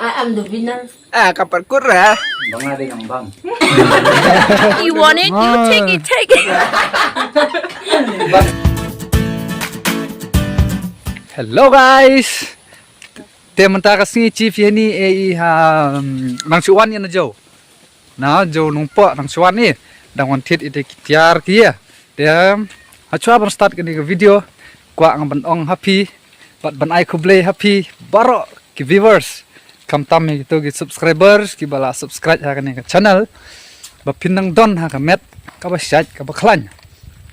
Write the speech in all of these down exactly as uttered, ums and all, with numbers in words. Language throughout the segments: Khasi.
I am the winner. Ah, ka pat kut ra. Bang ada yang bang. You want it? You take it, take it. Hello guys. Te mynta ka sngi chief ïa ni e i ha, um, nang shu wan ïa na jo. Na jo nong po nang shu wan i. Dang wan thied i te ki tiar ki ïa. Te, um, ha chwa ban start kane ka video. Kwah nga ban ong ha phi. Bad ban ai khublei ha phi baroh ki viewers. Khamtam ïa kito ki subscribers kiba la subscribe ha kane ka channel. Ba phin nang don ha ka met kaba shait kaba khlaiñ.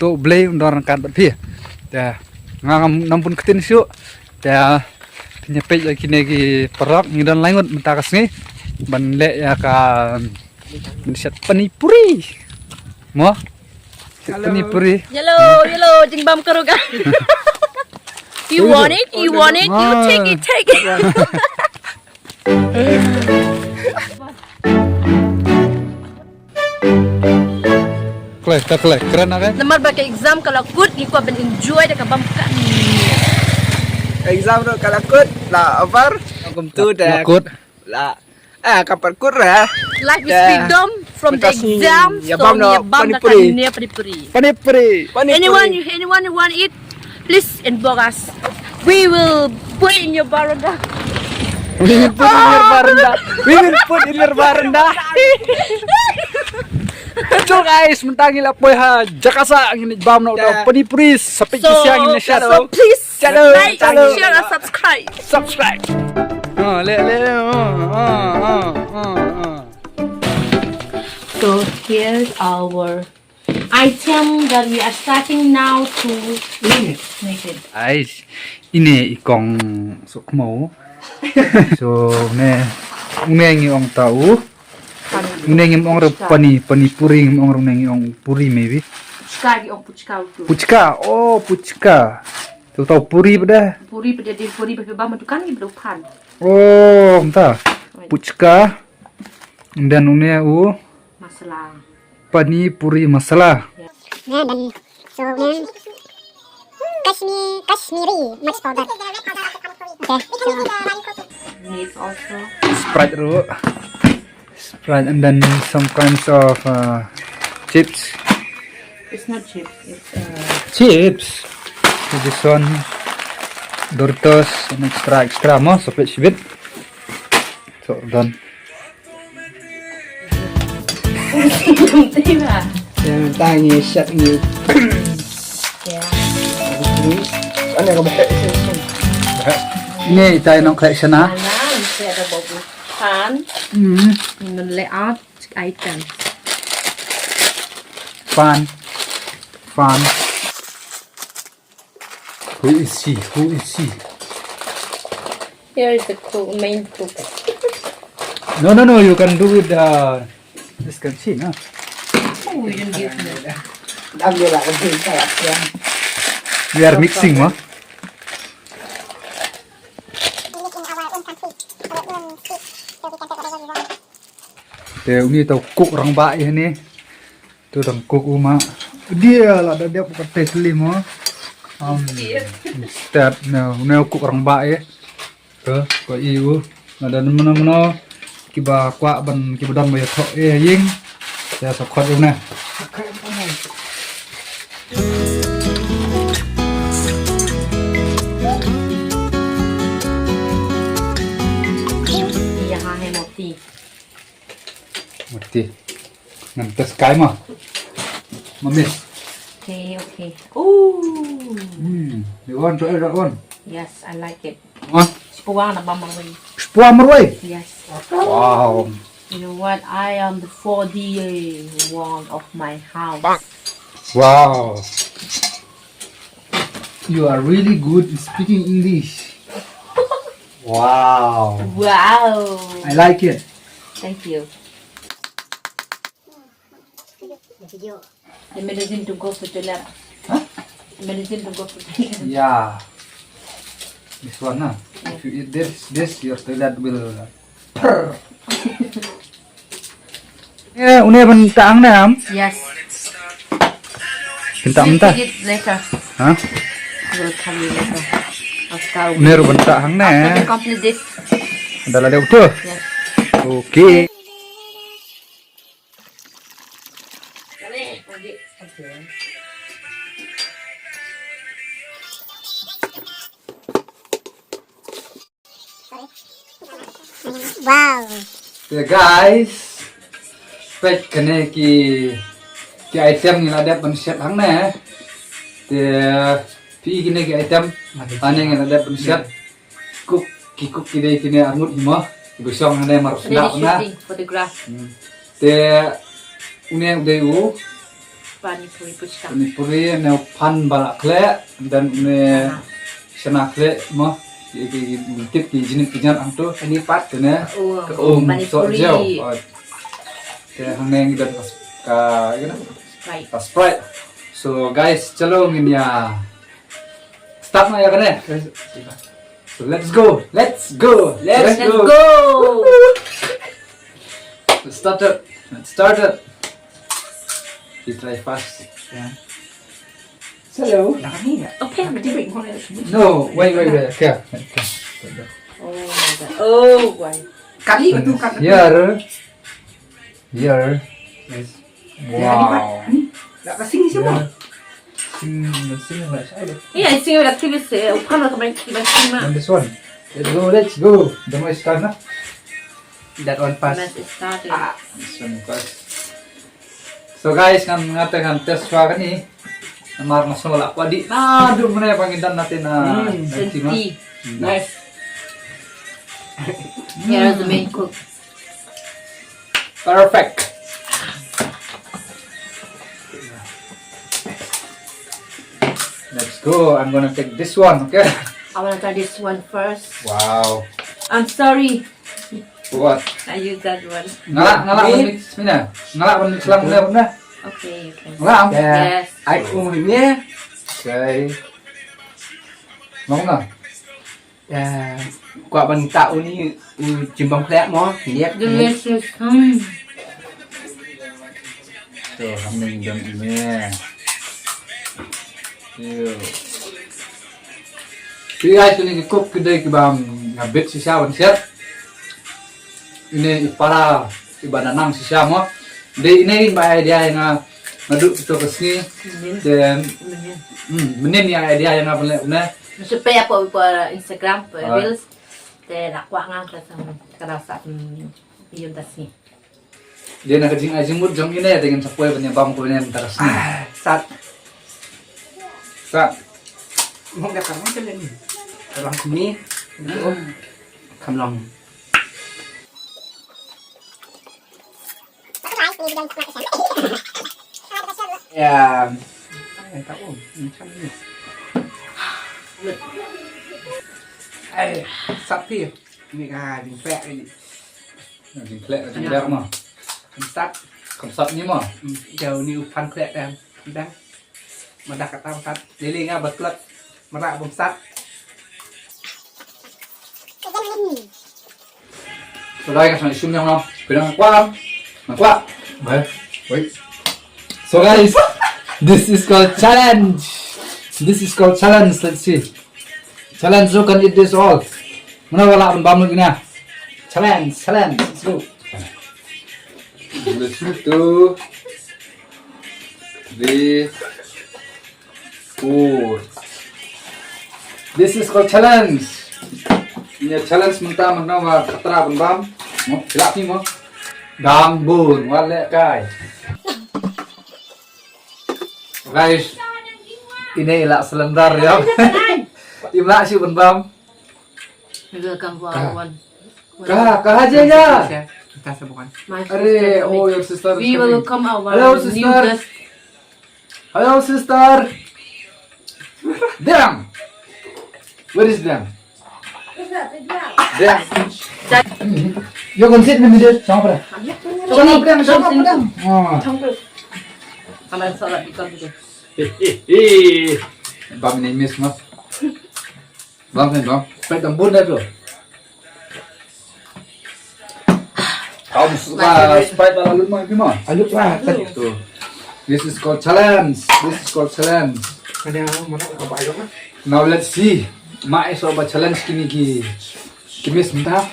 To U Blei un don ryngkat bad phi. Te nga ngam nang bun ktien shuh. Te phin ïa peit ïa kine ki paralok ngi don lai ngut mynta ka sngi. Ban leh ïa ka ban shet pani puri. Mo? Shet pani puri. Yellow, yellow, jingbam karuga. You want it? You want it? You take it, take it. Klek, ta klek, kren ake? Namar ba ka exam ka la kut, ngi kwah ban enjoy da ka bam kan. Exam ruh ka la kut, la over. Kumtu da la kut. La, ah, ka pat kut ra. Life is freedom from the exam. So ïa bam da kane pani puri. Pani puri. Anyone, anyone who want eat, please inbox us. We will put in your baranda. We will put in your baranda. We will put in your baranda. So guys, mynta ngi la poi ha Jakarta, ngi bam noh da pani puri, sa peit ki siang ngi shet. So please like, share and subscribe. Subscribe. Oh, le le. Oh, oh, oh, oh, oh. So here's our item that we are starting now to make it. Ais, ine i kong sukmo. So ne, ne ngi ong tau. Ne ngi ong re pani, pani puri ngi ong re, ne ngi ong puri maybe. Puchka ngi ong puchka tu. Puchka, oh puchka. Tu tau puri bda. Puri bda di puri bda ba ma dukan ngi bda pan. Oh, mynta. Puchka. And then une u masala. Pani puri masala. Yeah. And then, so, then, Kashmir, Kashmiri mix powder. Okay, so. This also. Sprite ruh. Sprite and then some kinds of, uh, chips. It's not chips, it's, uh, chips. So this one, Doritos, and extra, extra mo, so peit shibit. So done. Ïa mynta ngi shet ngi. Ïa. Ane ka bahek shen shen. Bahek. Ni tai nong khlek shena. Ana, ngi shet da bobu pan. Hmm. Ngi men leh out item. Pan. Pan. Who is she? Who is she? Here is the cook, main cook. No, no, no, you can do it, uh, this can see, no? Oh, you don't give me. We are mixing, ma. Te uni tau cook rangbah ïa ni. Tu dang cook u ma. Dia la da dep ka teh teli mo. Um, instead no, no cook rangbah eh. Tu ko i u. La da mano mano kiba kwah ban kiba don ba ïathoh eh ïing. Ïa sa khot u na. Ïa ha he moti. Mati. Ngan test kai ma. Mamis. Okay, okay. Ooh. Hmm. You want to add that one? Yes, I like it. Huh? Spwa na ba marwei. Spwa marwei? Yes. Wow. You know what? I am the foodie one of my house. Wow. You are really good in speaking English. Wow. Wow. I like it. Thank you. The medicine to go for toilet. Huh? The medicine to go for toilet. Yeah. This one, huh? Yeah. If you eat this, this, your toilet will purr. Eh, une ban tang ne am? Yes. Ban tang mynta? We'll eat it later. Huh? We'll come later. After we, une ruh ban tang ne. After we complete this. Dah lah dia betul. Okay. Wow. Te guys, peit kine ki, ki item ngi la dep ban shet hangne. Te phi kine ki item hangne ngi la dep ban shet. Cook, ki cook ki dei kine arngut hi mo. Ki ba shong hangne mar sdang na. Photograph. Hmm. Te une u dei u Pani puri puchka. Pani puri ne u phan ba la khleh, dan une chana khleh mo. Ki, ki, ki tip ki jinik ki jan ang tu. Ani pat tu ne. Oh, pani puri. Te hangne ngi don ka, ka, you know, Sprite. Ka Sprite. So guys, chalo ngin ïa start na ïa kane. So let's go. Let's go. Let's go. Let's start it. Let's start it. You try first. Yeah. Hello. Okay. No, wait, wait, wait. Okay. Okay. Oh my God. Oh, why? Kali betul kan? Here. Here. Yes. Wow. Nak kasih ni semua. Sing, sing like saya. Yeah, I see you like this. Uh, upon the mic, like this. And this one. Let's go, let's go. The mic start na. That one pass. Let's start it. Ah, this one pass. So guys, kan ngata kan test swa kani. Namar masuk lah kuat di. Nah, dum mana pangidan nanti na. Hmm. Nanti, mas. Senti. Nice. Here is the main cook. Perfect. Let's go. I'm gonna take this one, okay? I wanna try this one first. Wow. I'm sorry. What? I use that one. Ngala, ngala, mix mina. Ngala, mix lang mina, mina. Okay, you can. Ngala. Yes. I only. Okay. Mau na? Kwah ban tah u ni, u jimbam khleh mo, liep. Delicious. Hmm. Te, ham ning dang ine. Yo. Phi guys, kine ki cook ki dei kiba nga bit shisha ban shet. Ine i para iba na nang shisha mo. Dei ine i ba idea nga nga duh kito ka sngi. Te, hmm, mynnin ïa idea ïa nga ban leh une. Shu peit hapoh, hapoh Instagram, hapoh Reels. Te da kwah nga ka sa, ka da sa, mm, ïa da sngi. Dei na ka jingai jingmut jong ine te ngin sa poi ban ïa bam ko ine mynta ka sngi. Ah, sat. Sat. Mong da ka long ka len. Ka long kmie. Kam long. Ya. Ai, tak, oh, macam ni. Ai, sat phi. Ni ka jingpek ni. Jingpek, jingpek mo. Kam sat. Kam sat ni mo. Hmm, jauh ni u phan pek kan. Dang. Madah kata sat. Lili nga bat plat. Madah bum sat. So guys, ka shu ïa shim ïa nga. Phi dang kwah? Dang kwah? Wait, wait. So guys, this is called challenge. This is called challenge. Let's see. Challenge, who can eat this all? Mano ba lah ban bam lut ïa kine? Challenge, challenge. Let's go. Let's do. Three. Oh. This is called challenge. Ine challenge mynta mynta ba khatra ban bam. Mo, phi lah phi mo. Dang bun, wat leh kai. Guys, ine i la cylinder ïa. Im lah shu ban bam. Welcome for our one. Ka, ka haja ya. Kita sebukan. My sister. Are, oh, your sister is coming. We welcome our new guest. Hello, sister. Hello, sister. Dang. Where is Dang? Dang. You can sit in the middle. Sama pada. Sama pada, sama pada. Ah. Sama pada. Sama pada. Bam ini miss mo. Bam ni, bam. Sprite dang bun dah tu. Kau mesti suka Sprite ala lut mo, Bima? Alut lah, kan. Tu. This is called challenge. This is called challenge. Ada yang mana kau bayar mah? Now let's see. Mai so ba challenge kine ki, ki miss mynta.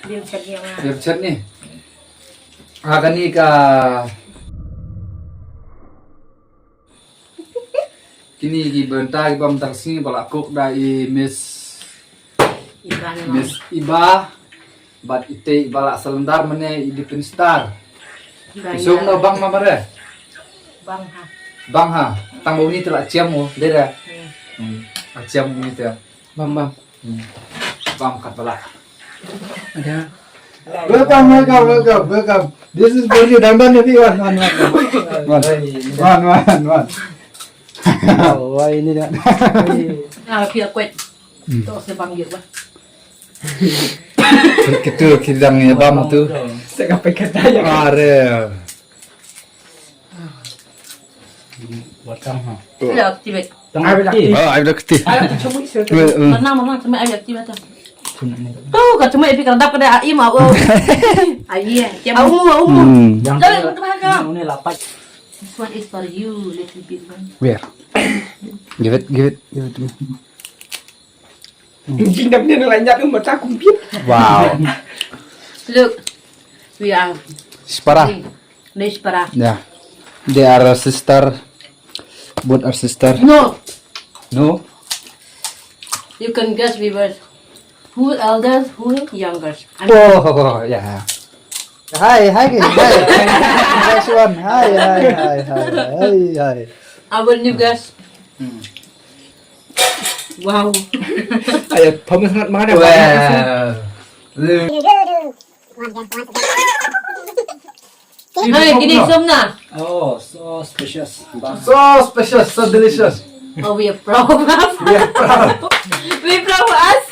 Lim chet ni. Lim chet ni. Ha kane ka, kine ki bynta kiba mynta ka sngi ba la cook da i Miss Iba. Miss Iba. Bad ite iba la cylinder mane i Dipin Star. Iba. Isong no bang ma mare. Bang ha. Bang ha. Tang ba uni te la chiam mo, dei da. Hmm. Hmm. La chiam uni te. Bang bang. Hmm. Bang kat ba la. Ada. Welcome, welcome, welcome, welcome. This is for you, Dandan, everyone. One, one, one. One, one, one. Oh, wah, ini dah. Ah, pia kuat. Hmm. Tu sebang dia bah. Kita kidang ya bam tu. Sekapai kata ya. Are. Buat kang ha. Hello, activate. Tang active. Ah, ada keti. Ayo, cuma isi. Mana, mana, cuma ayo activate. Tu, kat cuma epi kerdap kada ai mau. Aye, cuma. Au, au. Hmm. Jangan. Jangan, jangan. Ini lapat. This one is for you, little bit one. Where? Give it, give it, give it to me. Jin dap ni nang lanyap ni mata kumpit. Wow. Look, we are Spara. Ni Spara. Yeah. They are a sister. Both are sister. No. No? You can guess, viewers. Who elders, who youngest? And oh, yeah. Hi, hi, hi. Hi, hi, hi. Our new guest. Hmm. Wow. Ayo, promise ngat mana? Well. Hey, kini somna. Oh, so specious. So specious, so delicious. Oh, we are proud of us. We are proud. We proud of us.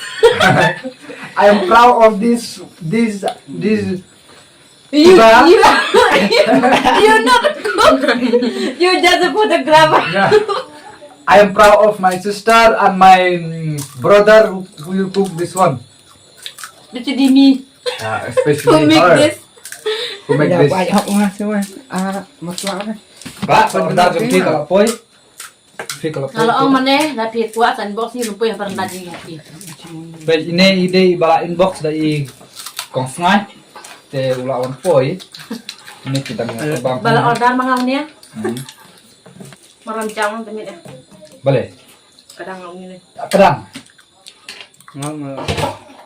I am proud of this, this, this. You, you, you not cook. You just a photographer. Yeah. I am proud of my sister and my, mm, brother who, who will cook this one. Especially me. Yeah, especially who make her. This? Who make this? Why hok mas mas. Ah, masala. Ba, order jong phi ka la poi. Phi ka la poi. Ka la ong mane, da phi kwah sa inbox ni ruh poi ha baranda jong phi. Peit ine i dei ba la inbox da i Kong Sngai. Te u la wan poi. Ine ki dang bang. Ba la order ma nga ine. Hmm. Maram chang te mit eh. Balei? Kadang ngam ni. Kadang. Ngam.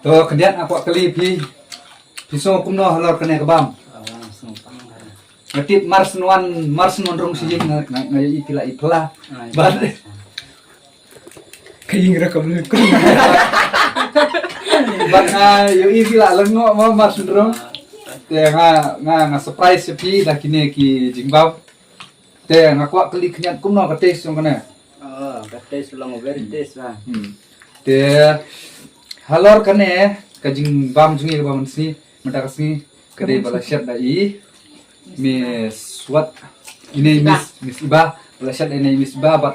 To, khyndiat nga kwah kylli phi. Phi sngew kumno halor kane ka bam? Ah, sngew tang. Nga tip mar sngewbha, mar sngewbha rung shi jing nga, nga, nga ïohi phi la i pla. Bad ka ïing ra ka mluk. Bad nga ïohi phi la lyngngoh ma mar sngewbha rung. Te nga, nga, nga surprise ïa phi da kine ki jingbam. Te nga kwah kylli khyndiat kumno ka taste jong kane? Oh, ka taste long very taste ba. Hmm. Te halor kane ka jingbam jong ngi kaba mynsngi mynta ka sngi ka dei ba la shet da i Miss wat. Ine Miss, Miss Iba. Ba la shet da ine Miss Iba bad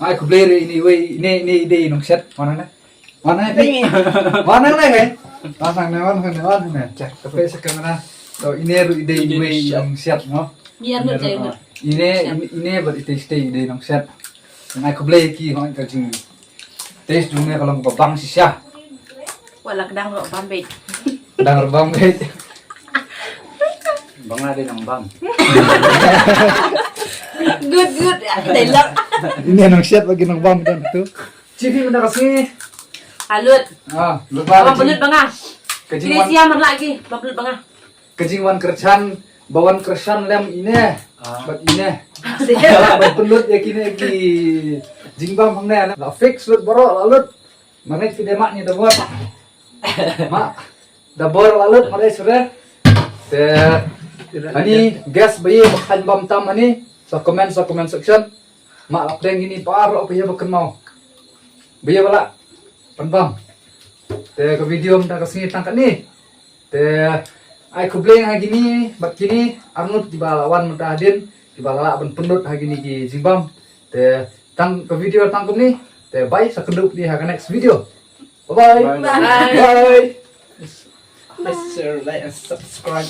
ai khublei re ine wei ine ine i dei i nongshet. Wan hangne. Wan hangne. Wan hangne, wan hangne, wan hangne, wan hangne. Check. Ka peit sha kamera. To ine ruh i dei i wei i nongshet mo. Ine ruh, ine, ine bad ite ite i dei i nongshet. Nga ai khublei ki hoi ka jingtaste jong me ka long kaba bang shisha. Wat la kdang ruh bam beit. Kdang ruh bam beit. Bang la dei nang bam. Good, good. Dei la. Ine nongshet bad ki nang bam don tu. Chief mynta ka sngi. Halut. Ah, lut ba. Abang balut ba nga. Ka jingwan. Kini siam mar lagi, ba balut ba nga. Ka jingwan kyrshan, ba wan kyrshan lem ine. Ah. Bad ine. Ba pynlut ïa kine ki jingbam hangne, la fix lut baroh la lut. Mane ki dei ma ni da bor. Ma. Da bor la lut mane sure. Te ani guest ba ïa ba khan bam tam ani. Sa comment, sa comment section. Ma la pdeng ini baroh ba ïa ba kynmaw. Ba ïa ba la pynbam. Te ka video mynta ka sngi tang katne. Te ai khublei ha kine bad kine arngut kiba la wan mynta hadien kiba la lah ban pynlut ha kine ki jingbam. Te tang ka video tang kumne. Te bye sa kynduh phi ha ka next video. Bye bye. Bye. Bye. Please share, like and subscribe.